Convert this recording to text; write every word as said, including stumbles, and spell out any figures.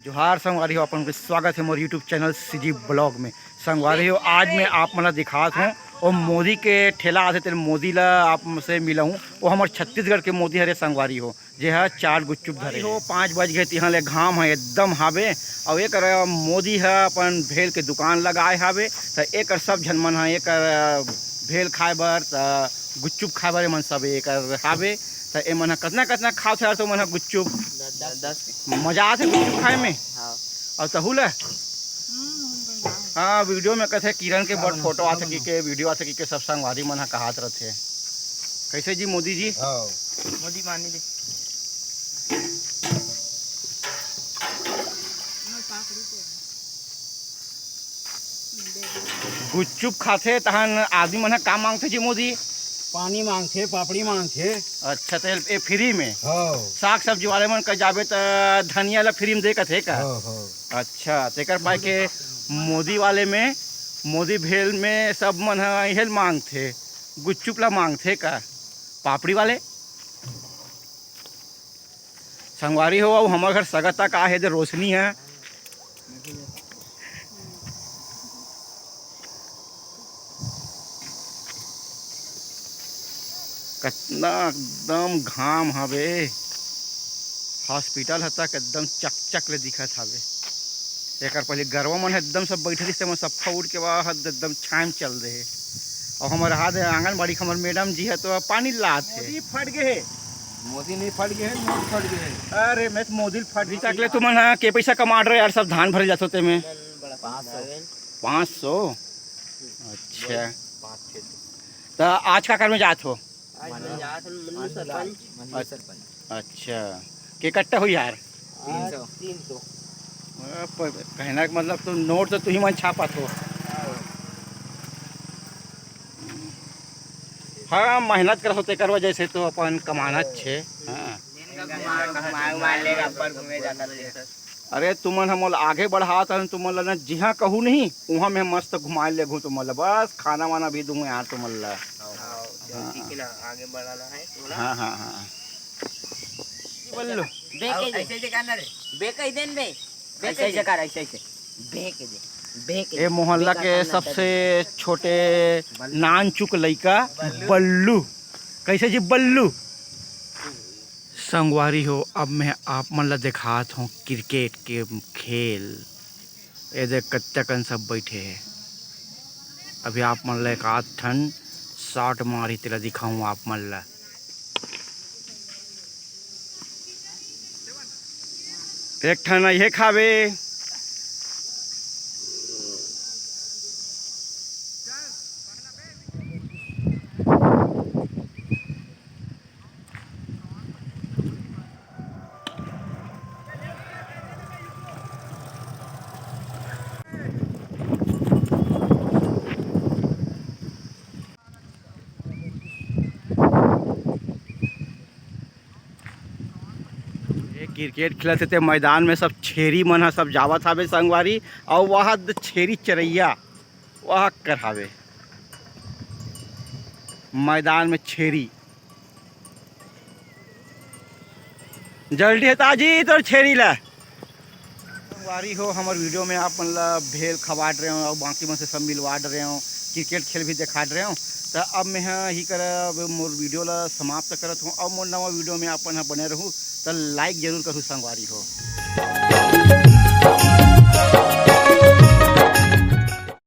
जोहार संगवारी हो, अपन के स्वागत हे मोर YouTube चैनल सीजी ब्लॉग में। संगवारी हो, आज मैं आप मन ला दिखात हूँ, वो मोदी के ठेला आथे, तेन मोदी ला आप से मिलाऊँ। वो हमर छत्तीसगढ़ के मोदी हरे संगवारी हो, जे ह चाट गुपचुप धरे हो। पाँच बज गए, तिहाँ ले घाम ह एकदम हावे, अउ एकर मोदी ह अपन भेल के दुकान लगाए हावे, त एकर सब झन मन ह एकर भेल खाए बर, त गुपचुप खाए बर एमन सब एकर हावे। त एमन ह कतना कतना खात हे यार, तो मन ह गुपचुप। दस। मजा आथे गुपचुप खाए में। हाँ। अउ तहू ले? हाँ, वीडियो में कथे किरण के बड़ फोटो आथे कि के, वीडियो आथे कि के, सब संगवारी मन ह कहात रथे। कैसे जी मोदी जी? हाँ। मोदी मानी जी। गुपचुप खाथे तहन आदमी मन ह का मांगथे जी मोदी? पानी मांगथे, पापड़ी मांगथे। अच्छा, तो ए फ्री में? हाँ। साग सब्जी वाले मन कर जाबे त धनिया ला फ्री में दे कथे का? हाँ, हाँ। अच्छा, तेकर पाए के मोदी वाले में, मोदी भेल में सब मन ह इहे ल मांगथे, गुपचुप ला मांगथे का? पापड़ी वाले? संगवारी हो, अउ हमर घर सगत तक आहे दे रोशनी है। कतना एकदम घाम हवे, हॉस्पिटल ह तक एकदम चकचक ले दिखत हवे। एकर पहले गरवा मन ह एकदम सब बैठे रहिस, मन सफ्फा उठ के बाहर एकदम छाँय म चल दे हे। अउ हमर हाथ आंगनबाड़ी के हमर मैडम जी ह तो पानी लात हे। मोदी फट गे हे। मोदी नहीं फट गे हे, नोट फट गे हे। अरे मैं तो मोदी ल फट अभी तक ले तुमन ह के पैसा कमा रहे यार, सब धान भरे जात होते में। पाँच सौ। पाँच सौ? अच्छा। पाँच छः सौ। तो आज का कर में जात हो? आज मैं जात हन मन्नू सरपंच। मन्नू सरपंच। अच्छा, के कट्टा हुई यार? तीन सौ। तीन सौ। अ, प-, कहना के मतलब तो नोट तो तुही मन छापत हो। हाँ, मेहनत करत हो तेकर वजह से तो अपन कमाना छे। हाँ। घुमा, घुमा, घुमा लेगा, पर घूमे जाता थे। अरे तुमन ह मोला आगे बढ़ात हन, तुमन ला न जिहाँ कहू नहीं, उहाँ मैं मस्त घुमाए लेगहूँ तुमन ला, बस खाना वाना भी दूँ यार तुमन ला। हाँ, हाँ। ठीक है ना, आगे बढ़ाना है थोड़ा। हाँ, हाँ, हाँ। बल्लू। बे कह दे। ऐसे ऐसे करना रे। बे कह देन बे। बे ऐसे कह ऐसे दे। कर, ऐसे ऐसे। बे कह दे। बे कह ए दे। मोहल्ला बे का के करना सबसे दे। छोटे बल्लू। नानचुक लइका बल्लू। बल्लू। कैसे जी बल्लू? संगवारी हो, अब मैं आप मन ला देखात हूँ क्रिकेट के खेल। ए देख, कच्चा कन सब बैठे हे। अभी आप मन ला एक आध ठन शॉट मारी, तेला दिखाऊँ आप मन ला। एक ठन ये खावे। ये क्रिकेट खेलत हे ते मैदान में सब छेरी मन ह सब जावत हावे संगवारी, अउ वहाँ द-, छेरी चरैया वहाँ कर हावे मैदान में छेरी। जल्दी हटा जी तोर छेरी ला। संगवारी हो, हमर वीडियो में आप मन ला भेल खवात रहे हो अउ बाकी मन से सब मिलवात रहे हो, क्रिकेट खेल भी देखात रहे हो। त अब मैं ह ही कर अब मोर वीडियो ला समाप्त करत हूँ। अब मोर नवा वीडियो में आप मन ह बने रहू, त लाइक जरूर करू संगवारी हो।